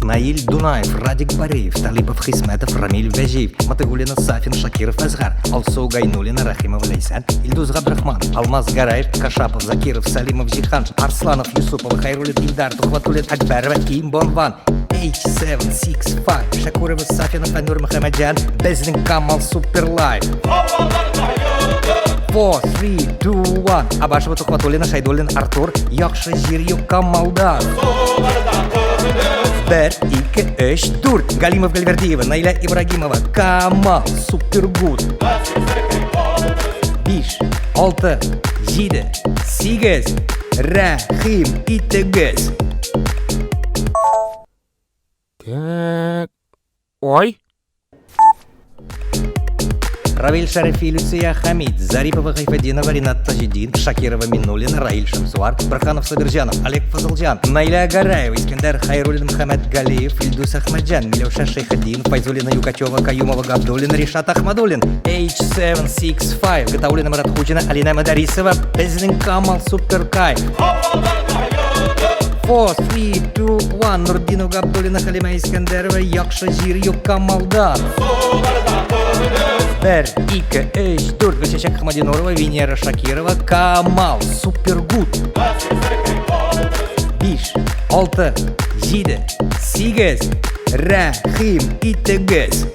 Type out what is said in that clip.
Наил Дунаев, Радик Бариев, Талипов Хисмәтов, Рамиль Вәҗиев, Матыгуллина Сафин, Шакиров Әзгар, Алсу Гайнуллина, Рахимова Ләйсән, Илдус Габдрахманов, Алмаз Гараев, Кашапов, Закиров, Салимов Җиһан, Арсланов, Юсупова, Хайруллин Илдар, Тухватуллин Әкбәрова, Ким Бонван, H765, Шакурова, Сафина, Фәнүр Мөхәммәтҗан, Безнең Камал Суперлайф. 4, 3, 2, 1. Абашева, Тухватуллина, Шайдуллин, Артур, Яхшы җир юк Камалда. Бер, ике, өч, дүрт. Галимов Гальвердиева, Наилә Ибрагимова, Камал, Супергуд. Биш, алты, җиде, сигез. Рәхим итегез. Так. Ой. Равиль Шәрифи, Люция Хамид, Зарипова Гайфетдинова, Ринат Таҗетдин, Шакирова Миннуллина, Раил Шәмсуар, Бурханов Сабирҗанов, Олег Фазылҗан, Наилә Гараева, Искәндәр Хайруллин, Мөхәммәт Галиев, Илдус Әхмәтҗан, Миләүшә Шәйхетдин, Файзуллина Юкачева, Каюмова Габдуллина, Ришат Ахмадуллин, H765, Гатауллина Марат Хуҗина, Алинә Мөдәрисова, Безнең Камал Суперкайф. 4, 3, 2, 1, Нуртдинов Габдуллина, Халимә Искәндәрова, Яхшы җир юк Камалда. 1, 2, 3, 4, Гөлчәчәк Ахмадинурова, Венера Шакирова, Камал, Супергуд. 5, 6, 7, 8, Рәхим итегез.